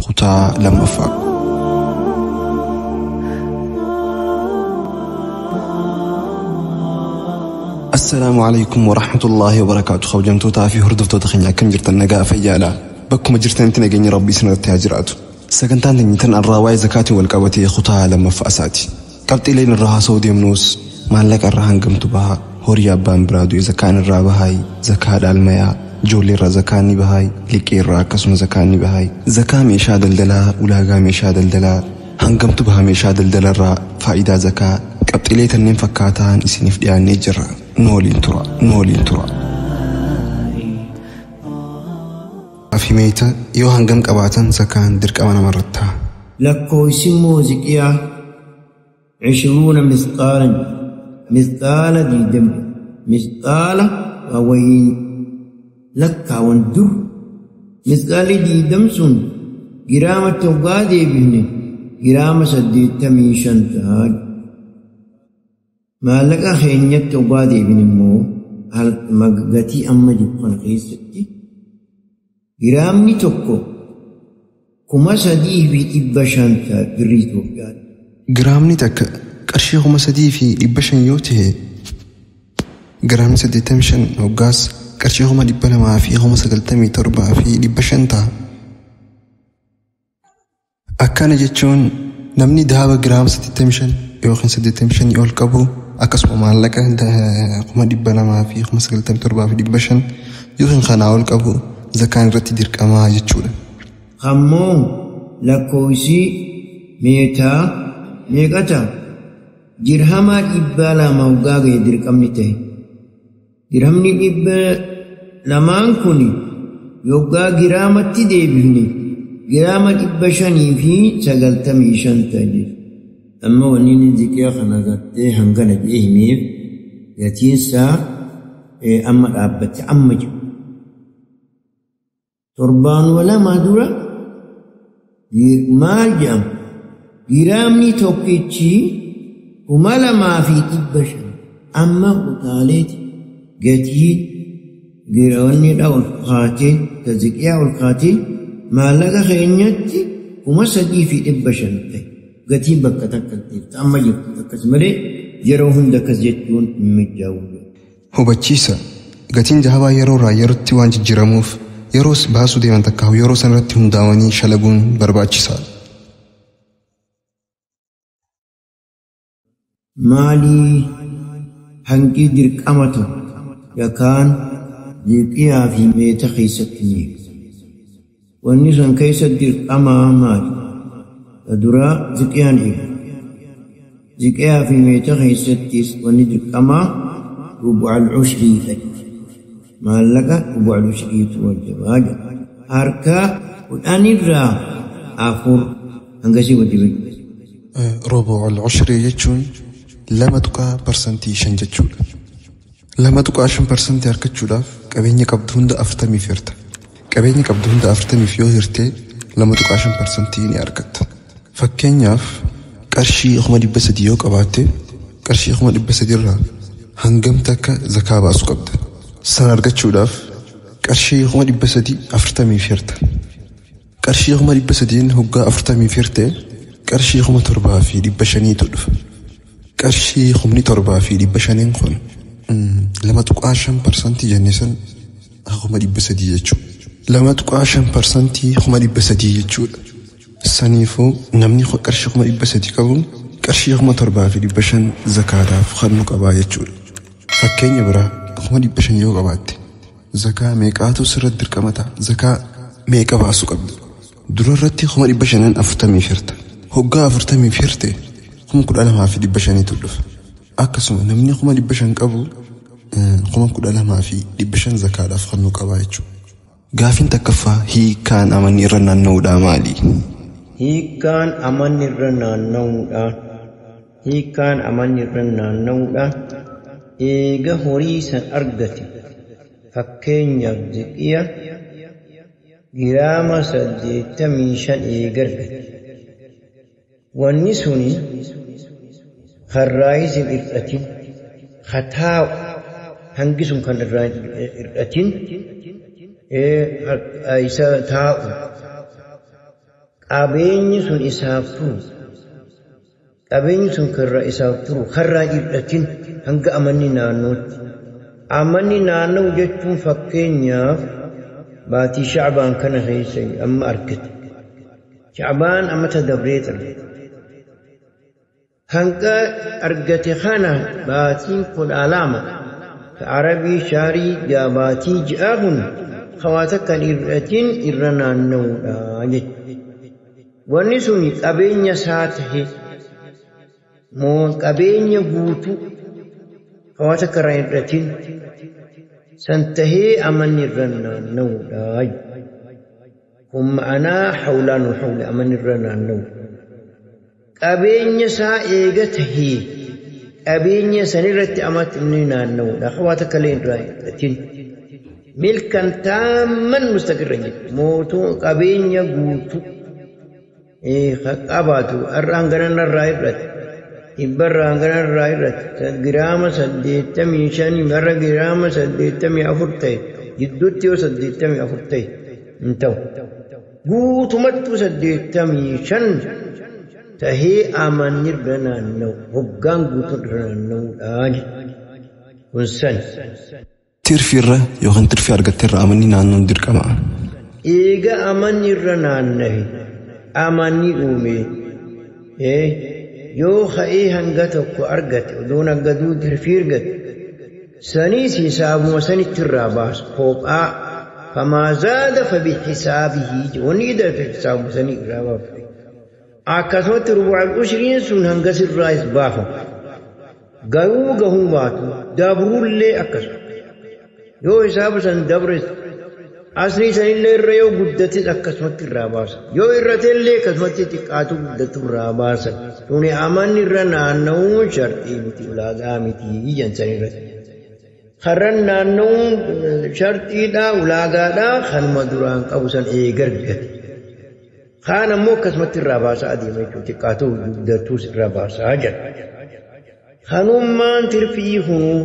Kutaa lammaffaa. Assalaamu alaikum warahmatullaahi wabarakaatu. Kabajamtootaa fi hordoftoota keenya, akkam jirtan? Nagaa fayyaadha? Bakkuma jirtanitti nageenya Rabbii isin irratti haa jiraatu. Sagantaan teenya tan irraa waa'ee zakaatiin wal qabatee kutaa lammaffaa isaati. Qabxiileen irraa haasa'uu deemnus maallaqa irraa hangamtu bahaa, horii abbaan biraa du'e zakaan irraa bahaay, zakaa dhaalmayaa, ijoollee irraa zakaan ni bahaay, liqii irraa akkasuma zakaan ni bahaay, zakaa meeshaa daldalaa, ulaagaa meeshaa daldalaa, hangamtu baha meeshaa daldalarraa, faayidaa zakaa, qabxiilee kanneen fakkaataan isiniif dhiyaannee jirra. Nu waliin tura, nu waliin tura. Fi meeta yoo hangam qabaatan zakaan dirqama namarratti ta'a? Lakkoofsi muuziqiyaa 20 misqaalan, misqaala 20, misqaala waa wayiin lakkaawan dur. Misqaalli 20 sun giraamatti hoggaa deebifne giraama 85 ta'a. Maallaqa keenyatti hoggaa deebine immoo gatii amma jiru kana keessatti giraamni tokko 3,500 ta'a birrii Itoophiyaa. Giraamni takka qarshii 3,500 yoo ta'e, giraamni 85 hoggaas qarshii 297,500 ta'a. Akkana jechuun namni dahaba giraama 85 yookiin 85 ol qabu, akkasuma maallaqa 297,500 yookiin kanaa ol qabu zakaan irratti dirqamaa jechuudha. Ammoo lakkoofsi meetaa meeqa ta'a? Dirhama 200 hoggaa ga'e dirqamni ta'e. Dirhamni 200n kun yoggaa giraamatti deebifne giraama 595 ta'a jechuudha. Amma wanni inni ziqiyaa kana gartee hangana jedhee himeef gatiinsaa amma dhaabbatte amma jiru. Torbaanuma lama dura maal jedhama? Giraamni tokkichi 2,500, amma kutaaleeti gatiin giraamni ol kaatee, ziqiyaa ol kaatee maallaqa keenyatti 3,500 ta'e. Gatiin bakka takka amma jirtu akkas malee yeroo hunda akkas jechuun hin mijaa'u. Hubachiisa: gatiin dahabaa yeroo irraa yerootti waan jijjiiramuuf yeroos baasuu deeman takka yeroo sanarratti hundaa'anii shalaguun barbaachisaadha. Maalii hanqi dirqama ta'u yookaan ziqiyaa fi meeta keessatti ni wanni san keessa dirqamaa maali? Duraa ziqiyaan eega. Ziqiyaa fi meeta keessattis wanni dirqamaa rubu'al ushrii fedhi. Maallaqa rubu'al ushriitu wajjabaa jedha. Harka 10rraa 4 hangasii wajjiba. Rubu'al ushrii jechuun 2.5% jechuudha. 2.5% argachuudhaaf qabeenya qabdu hunda 40f hirta. Qabeenya qabdu hunda 40f yoo hirtee 2.5% ni argatta. Fakkeenyaaf qarshii 300,000 yoo qabaatte, qarshii 300,000 irraa hangam takka zakaa baasuu qabda? San argachuudhaaf qarshii 300,000 40f hirta. Qarshii 300,000n hoggaa 40f hirte qarshii 7,500tu dhufa. Qarshii 7,500n kun 2.5% jenne san 300,000 jechuudha. 2.5% 300,000 jechuudha. Saniifuu namni qarshii 300,000 qabu qarshii 7,500 zakaadhaaf kennuu qabaa jechuudha. Fakkeenya biraa, 500,000 yoo qabaatte zakaa meeqaatu sirratti dirqama ta'a? Zakaa meeqa baasuu qabda? Dura irratti 500,000n 40f hirta. Hoggaa 40f hirte 12,500tu dhufa. Akkasuma namni 500,000 qabu 12,500 zakaadhaaf kennuu qabaa jechuudha. Gaafiin takkaffaa, hiikkaan amanni irra naanna'uudhaa maali? Hiikkaan amanni irra naanna'uudha. Hiikkaan amanni irra naanna'uudha. Eega horii san argate, fakkeenyaaf ziqiya giraama 85 eega argate. Wanni suni karraayis hin hir'atin, hataa'u hangi sun kan irraa hin hir'atin isa taa'u. Qabeenyi sun isaaf turu. Qabeenyi sun karraa isaaf turu karraa hir'atin hanga amanni naannootti. Amanni naanna'u jechuun fakkeenyaaf baatii Shacbaan kana keessa amma argate. Shacbaan amata dabree argate. Hanga argate kana baatiin 12 ka Arabii shaarii baatii ji'a kun hawaasa kan hir'atin irra naanna'uudha jechuudha. Wanni sun qabeenya isaa tahe moo qabeenya guutuu hawaasa karaa hir'atin san tahee amanni irra naanna'uudha. Kun ma'anaa hawlaan wa hawli amanni irra naanna'u. Qabeenya isaa eega tahee qabeenya sanirratti amanni naanna'uudha. Hawaasa kalee irraa hir'atin. Milkan taamman mustaqirra jechuudha. Mootuu qabeenya guutuu qabaatu har'aan ganarraa hir'ate. Dhibbarraa ganarraa hir'ate. Giraama 85 har'a giraama 84 ta'e gidduutti yoo 84 ta'e hin ta'u. Guutumattuu 85 tahee amanni irra naanna'u hoggaan guutuu irra naanna'uudha jechuudha. Kun san. Tirfiirra yookaan tirfii argatteerra amanni naannoon dirqama. Eega amanni irra naanna'e amanni uume yoo ka'ee hanga tokko argate odoon hanga duu tirfii argate saniis hisaabuma sanitti irraa baasu kophaa famaa zaada fabihisaabihi wanni ida'ate hisaabuma sanii irraa baasu. Akkasumatti rubu'al ushriin sun hanga sirraas baafamu. Garuu gahuu baatu dabruullee akkasuma. Yoo hisaaba san dabres asli sanillee irra yoo guddates akkasumatti irraa baasa. Yoo irratellee akkasumatti xiqqaatu guddatu irraa baasa. Tuni amanni irra naanna'uun sharxii miti ulaagaa miti jan irratti. Karran naanna'uun sharxiidhaa ulaagaadhaa kanuma duraan qabu san eegargate. Kaan ammoo akkasumatti irraa baasaa adeema jechuudha. Xiqqaatu guddatus irraa baasaa jedha. Kanummaan tirfii kunuu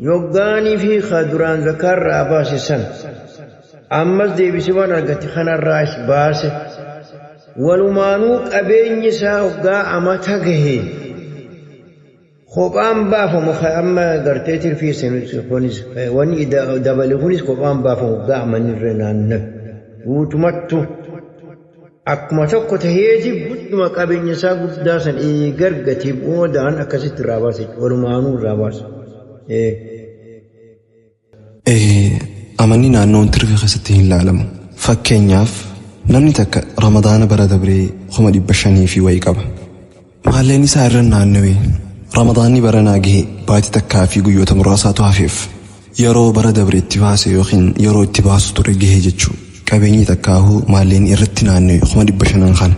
yoggaanii fi duraan zakaarraa baase san ammas deebisee waan argate kanarraas baase walumaanuu qabeenyi isaa hoggaa amata gahe kophaan baafamu amma gartee tirfii kunis wanni dabale kunis kophaan baafamu hoggaa amanni irra naannawe guutumattu akkuma tokko taheeti gudduma qabeenya isaa guddaa san eegargatee boodaan akkasitti irraa baase walumaanuu irraa baase. Amanni naannoon tirfii keessatti hin ilaalamu. Fakkeenyaaf namni takka Ramadaana bara dabree 500,000 fi wayii qaba. Maalleen isaa irra naannawee Ramadaanni baranaa gahe baatii takkaa fi guyyoota muraasaatu hafeef yeroo bara dabree itti baase yookiin yeroo itti baasu ture gahe jechuudha. Qabeenyi takkaahuu maalleen irratti naannawee 500,000 kana.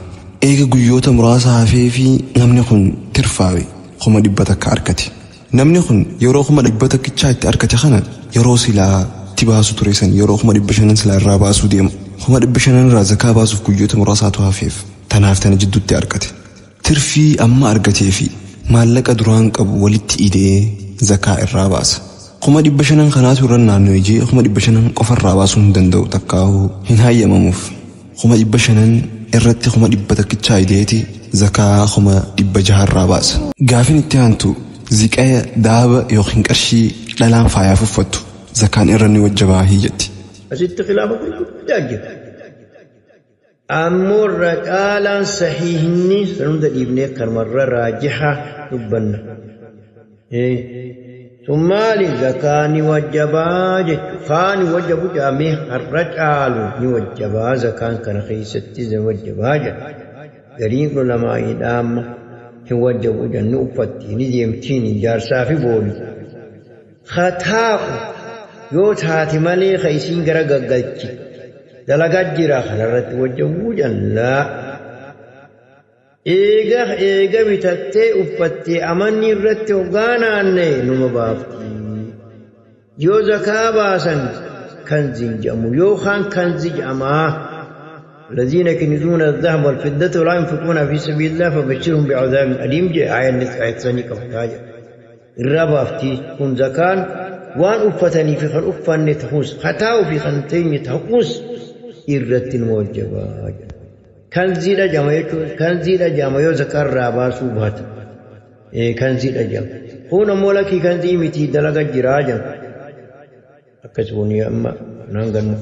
Eega guyyoota muraasa hafee fi namni kun tirfaawe 100,000 argate. Namni kun yeroo 100,000 itti argate kana yeroo silaa itti baasu ture san yeroo 500,000 silaa irraa baasuu deemu. 500,000 irraa zakaa baasuuf guyyoota muraasaatu hafeef tanaaf tana jidduutti argate. Tirfii amma argatee fi maallaqa duraan qabu walitti ida'ee zakaa irraa baasa. 500,000 kanaatu irra naannoo ijee 500,000 qofarraa baasuu hin danda'u takkaahuu hin hayyamamuuf. 500,000 irratti 100,000 ideeti zakaa 600,000 irraa baasa. Gaafin itti aantu ziqaya daaba yookiin qarshii dhalaan faayaaf uffattu zakaan irra ni wajjabaa jetti. Asitti khilaafa guddaa jira. Ammoo irra caalaan sahiihni san hunda dhiibnee kanumarra raajiha dubbanna. Sun maali zakaa ni wajjabaa jechuudha. Kaan ni wajjabu jedhamee har'a caalu ni wajjabaa zakaan kana keessatti ni wajjabaa jedha. Gariin ulamaa'iidha amma hin wajjabu jennu uffatti ni deemtiin jaarsaa fi booli. Haa taa'u yoo taate malee ka isiin gara gaggalchi dalagaa jira kanarratti wajjabuu jallaa. Eega bitattee uffattee amanni irratti hoggaa naanna'e numa baafti. Yoo zakaa baasan kanziin jedhamu yookaan kanzi jedhamaa. الذين يكنزون الذهب والفضة ولا ينفقون في سبيل الله فبشرهم بعذاب أليم. جاء آية ثانية كفتاجة الربافتي كن زكان وان أفتني في خن أفني تحوس خطاو في خنتين تحوس إرت الموجبات. Kanziidha jama jechuun kanziidha jama yoo zakarraa baasuu baate kanziidha jama. Kun ammoo lakkii kanzii miti dalaga jiraa jama. Akkasumas amma naan gannu.